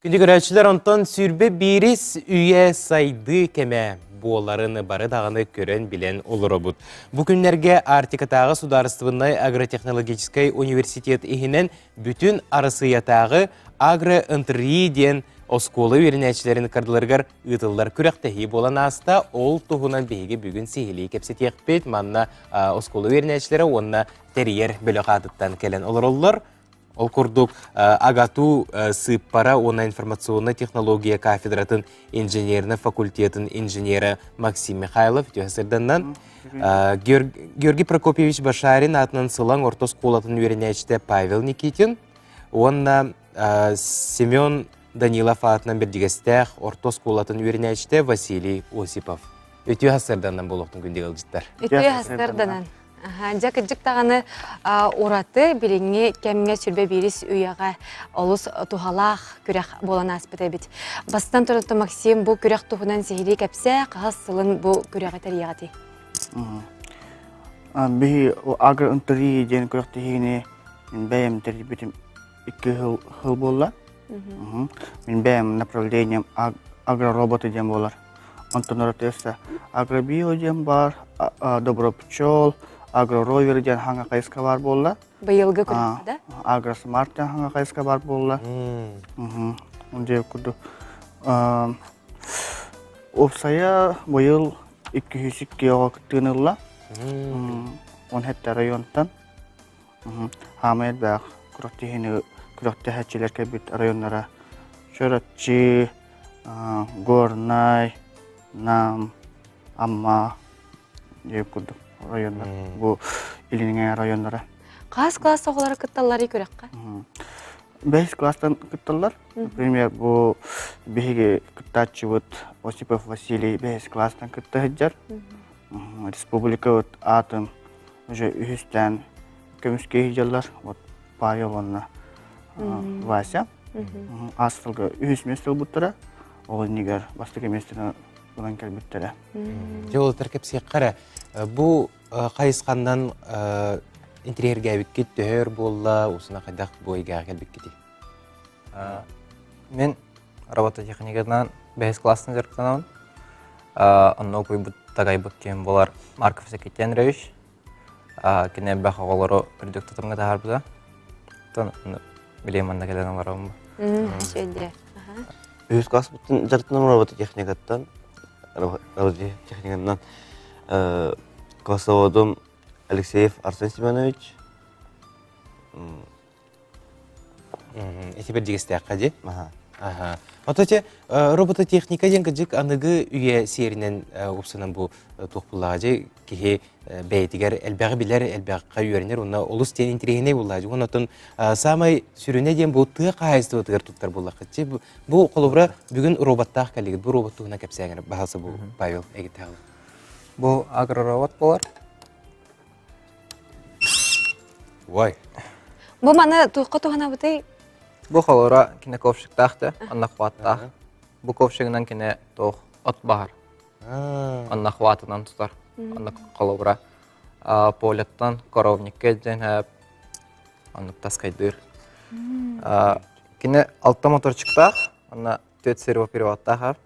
Күндү көрөөччүлэр, онтон сүүрбэ биирис үйэ сайдыы кэмэ буоларын бары даҕаны көрөн-билэн олоробут. Бу күннэргэ Арктикатааҕы судаарыстыбаннай агротехнологическай университет иһинэн бүтүн Арассыыйатааҕы агро-НТРИ диэн оскуола үөрэнээччилэрин кардыларыгар ыытыллар күрэхтэһии буолан ааста. Ол туһунан биһиги бүгүн сиһилии кэпсэтиэхпит. Манна оскуола үөрэнээччилэрэ уонна тэрийэр бөлөх аатыттан кэлэн олороллор. Ол курдук, АГАТУ сыыппара уонна информационнай технология кафедратын инженерный факультетын инженерэ Максим Михайлов үтүө сырданнан, Георгий Прокопьевич Башарин аатынан Сылаҥ орто оскуолатын үөрэнээччитэ Павел Никитин уонна Семен Данилов аатынан Бэрдьигэстээх орто оскуолатын үөрэнээччитэ Василий Осипов. Үтүө сарсыарданан буолуохтун күндү ыалдьыттар. Үтүө сарсыарданан. Дьэ, кырдьык даҕаны ураты билиҥҥи кэмҥэ сүрбэ биирис үйэҕэ олус туһалаах күрэх буолан ааспыт эбит. Бастатан туран Максим бу күрэх туһунан сиһилии кэпсээ, хаһыс сылын бу күрэҕи тэрийэҕитий? Биһи агро-НТРИ диэн күрэхтэһиини мин бэйэм тэрийбитим икки сыл буолла. Мин бэйэм направлением агророботы диэн буолар. Онтон өссө агробио диэн баар, добро пчел, агроровер диэн хаҥа хайыска баар буолла. Быйылгы күрэххэ да? Агросмарт диэн хаҥа хайыска баар буолла. Дьэ курдук. Уопсайа быйыл 202 оҕо кыттыыны ылла. 17 районтан. Хаамай элбэх күрэхтэһиини күрэхтэһээччилэр кэлбит районнара Чурапчы, Горнай, Нам, Амма диэн курдук районнар. Бу Илиҥҥэ районнара. Хас класс оҕолоро кытталларый күрэххэ? Бэһис класстан кытталлар. Например, бу биһиги кыттааччыбыт Осипов Василий бэһис класстан кытта сылдьар. Республикабыт аатын уже үһүстээн көмүскэ сылдьаллар. Вот Павел уонна Вася. Аас сылга үһүс миэстэ ылбыттара. Ол иннигэр бастакы миэстэни ылан кэлбиттэрэ. Дьэ, ол кэпсиэххэ эрэ. Бу хайысханнан интириэһиргээбиккит төһө өр буолла, усуна хайдах бу эйгэҕэ кэлбиккитий? Мин робототехниканан бэһис класстан дьарыктанабын. Онно окуйбут тагайбыт киһим буолар Марков Сакитян Андреевич. Кини элбэх оҕолору үрдүк тутумҥа таһаарбыта. Оттон билиэм манна кэлэн олоробун. Үчүгэй. Үһүс класспыттан дьарыктанам робототехникаттан, робототехниканан классоводум Алексеев Арсен Семенович. Ити бэрдьигэстээххэ дии. Аха. Ото те робототехника диэн кыдьык аныгы үйэ сиэринэн упсанан бу туох буллаҕа дьэ киһи бэйэтигэр элбэҕи билэр, элбэххэ үөрэнэр уонна олус диэн интэриэһинэй буллаҕа дьэ. Онон саамай сүрүнэ диэн бу тыа хаһаайыстыбатыгар туттар буоллаххыт. Бу холобура бүгүн роботтаах кэллигит. Бу робот туһунан кэпсээҥ баһалса бу Павел эгиттэҕин. Бу агроробот болар. Ой. Бу маны туохха туһанабытый? Бу холоро кине ковшиктаах да, онно хваттаах. Бу ковшигынан кине туох от баһар. Онно хватынан тутар. Онно холобура полеттан коровникка илдьэн хэп оннук таскайдыыр. Кине алта моторчиктаах, онно төрт сервопереводтаах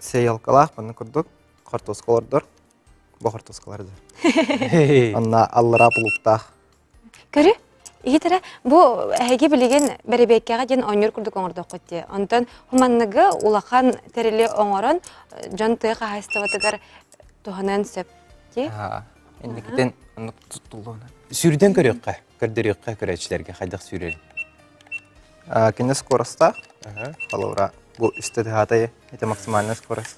Сеялкалаах манна курдук хортуоска олордор. Бу хортуоскалар да. Онно аллараа плугтаах. Көрү, иһит бу эһиги билигин бэрэбиэккэҕэ диэн оонньуур курдук оҥордоххут дии. Онтон хуманныгы улахан тэрили оҥорон дьон тыа хаһаайыстыбатыгар туһаныан сөп дии. Инникитин оннук туттуллуона. Сүүрдэн көрүөххэ, көрдөрүөххэ көрөөччүлэргэ хайдах сүүрэрин. Кини скоростаах. Холобура, бу үстэ тыһаатай, это максимальная скорость.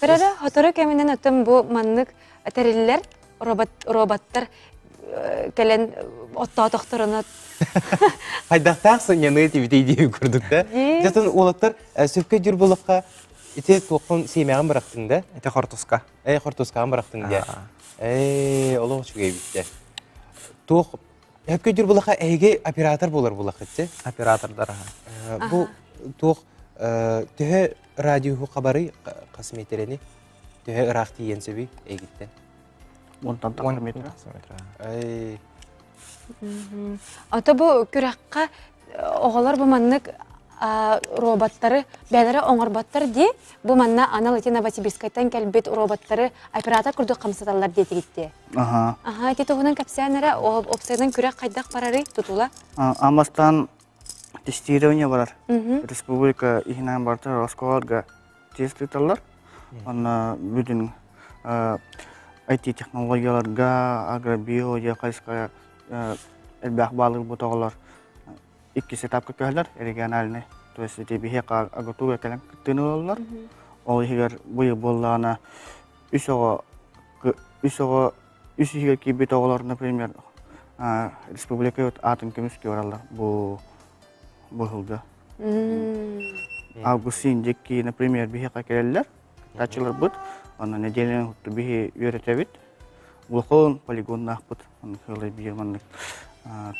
Көрөрө, сотору кэминэн оттон бу маннык тэриллэр робот, роботтар кэлэн оттоотохторуна Хайдахтаах сынньаныы тибитий дии курдук да. Дьэтин уолаттар сөпкө дьүр булахха ити туоххун сиэмэҕин бырахтыҥ да? Ити хортуска. Э хортускаҕын бырахтыҥ дии. Ээ, олох үчүгэй эбит Туох Өпкө дьүр булаха эһиги оператор буолар булахыт ти? Оператордар аха. Бу туох төһө радиоһу хабарый хас метрени? Төһө ыраах тиийэн сөбүй эйгиттен? Уонтан тахса метр. Ай. Ото бу күрэххэ оҕолор бу маннык роботтары бэйэлэрэ оҥорботтор дии. Бу манна анал ити Новосибирскайтан кэлбит роботтары оператор курдук хамсаталлар диэтигит дии. Аха. Аха, ити туһунан кэпсээн эрэ, уопсайынан күрэх хайдах барарый тутула? Амастан тестирование барар. Республика иһинэн барытар оскуолаларга тест ыыталлар. Онно бүтүн IT-технологияларга, агробиология хайысха элбэх баалыыр бут оҕолор иккис этапка көһөлөр, региональный. То есть ити биһиэхэ агатуга кэлэн кыттыыны ылаллар. Ол иһигэр быйыл буоллаҕына үс оҕо үс оҕо үс иһигэр киирбит оҕолор, например, республика аатын көмүскүү бараллар бу бу сылга. Августин диэки, например, биһиэхэ кэлэллэр, тачыларбыт, онно нэдиэлэни хутту биһи үөрэтэбит. Улахан полигоннаахпыт, онно биир маннык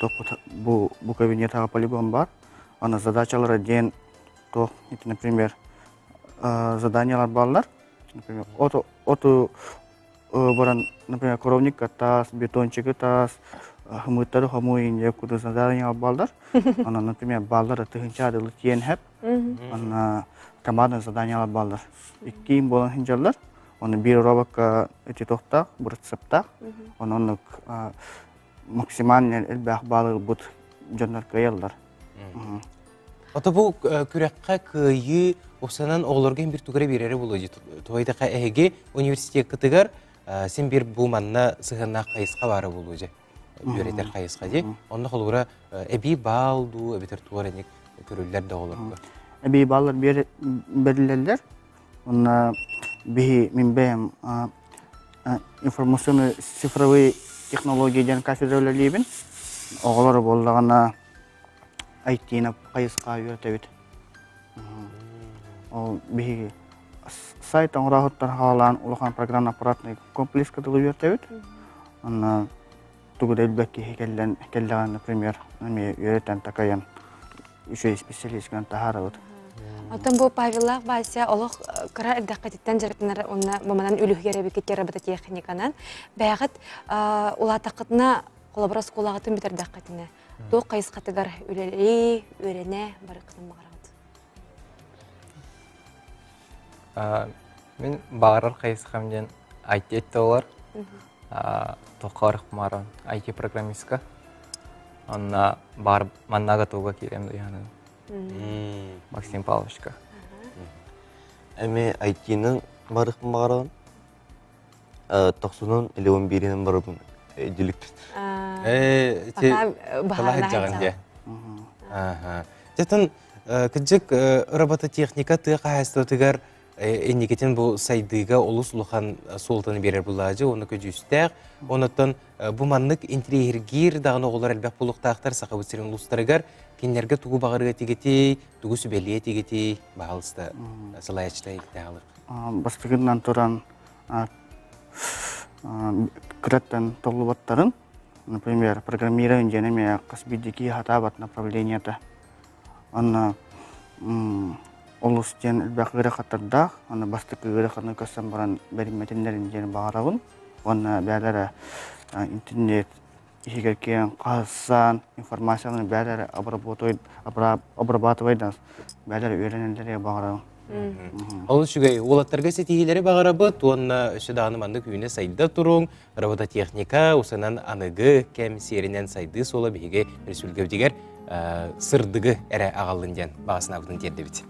тохпут бу бу кабинетаҕа полигон бар. Аны задачалара диэн туох, ити, например, заданиялар бааллар. Например, оту оту баран, например, коровникка таас, бетончигы таас, хымыттары хомуй инде куду задание баллар. Ана, например, баллар тыһынча адылы тиен хеп. Ана командный заданиялар баллар. Иккиин болан хинжаллар. Оны бир робокка эти тохтаах, бырыцептаах. Онон максимально элбэх баалы бут дьоннор кыайаллар. Ото бу күрэххэ кыайыы уопсанан оҕолорго син бир тугу биэрэрэ буолуо дии. Туойдаха эһиги университеккытыгар син бир бу манна сыһыаннаах хайысха баара буолуо дьэ. Үөрэтэр хайысха дии. Онно холобура эбии баал дуу эбэтэр туор эник көрүллэр да оҕолорго. Эбии бааллар берилэллэр. Онно биһи мин бэйэм информационно цифровые технологии диэн кафедра үлэлиибин. Оҕолор буоллаҕына IT-на хайысха үөрэтэбит. Ол биһиги сайт оҥороһуттан хаалаан улахан программно-аппаратный комплекска дылы үөрэтэбит. Онно тугу да билбэт киһи кэллэн кэллэҕинэ, например, эмиэ үөрэтэн такайан үчүгэй специалист гынан таһаарабыт. Оттон бу Павеллаах Вася олох кыра эрдэххититтэн дьарыктанар уонна бу манан үлүһүйэр эбиккит робототехниканан. Бэйэҕит улаатаххытына холобура оскуолаҕытын бүтэрдэххитинэ туох хайысхатыгар үлэлии, үөрэнэ барыаххытын баҕараҕыт? Мин баҕарар хайысхам диэн IT өттө болар. Тоққар Кумарон IT-программистка. Онно бар манна готовга киирем дыйханын. Максим Павловичка. Эми IT-нын барыхпын баҕарабын. Тохсунун или он бииринэн барыбын өйдүүлүкпүт. Пока дьаҕан дьэ. Дьэтин кыдьык робототехника тыа хаһаайыстыбатыгар инникитин бу сайдыыга олус улахан суолтаны биэрэр булаадьы уонна көдьүүстээх. Онуттан бу маннык интириэһиргиир даҕаны оҕолор элбэх буолуохтаахтар Сахабыт сирин улуустарыгар кинилэргэ тугу баҕарыа этигитий, тугу сүбэлиэ этигитий, баһаалыста салайааччыта иһиттээх Бастакынан туран кыраттан толлубаттарын, например, программирование диэн эмиэ хас биирдии киһи сатаабат направлениета. Онно олус диэн элбэх ыарахаттардаах, аны бастакы ыараханы көрсөн баран бэриммэтиннэрин диэн баҕарабын. Уонна бэйэлэрэ интернет иһигэр киирэн хаһыссаан информацияны бэйэлэрэ обрабатывайдан бэйэлэрэ үөрэнэллэригэр баҕарабын. Олус үчүгэй. Уолаттарга ситиһиилэри баҕарабыт уонна өссө даҕаны маннык үүнэ сайда туруҥ. Робототехника усанан аныгы кэм сиэринэн сайдыы суола биһиги республикабытыгар сырдыгы эрэ аҕаллын диэн баҕа санаабытын тиэрдэбит.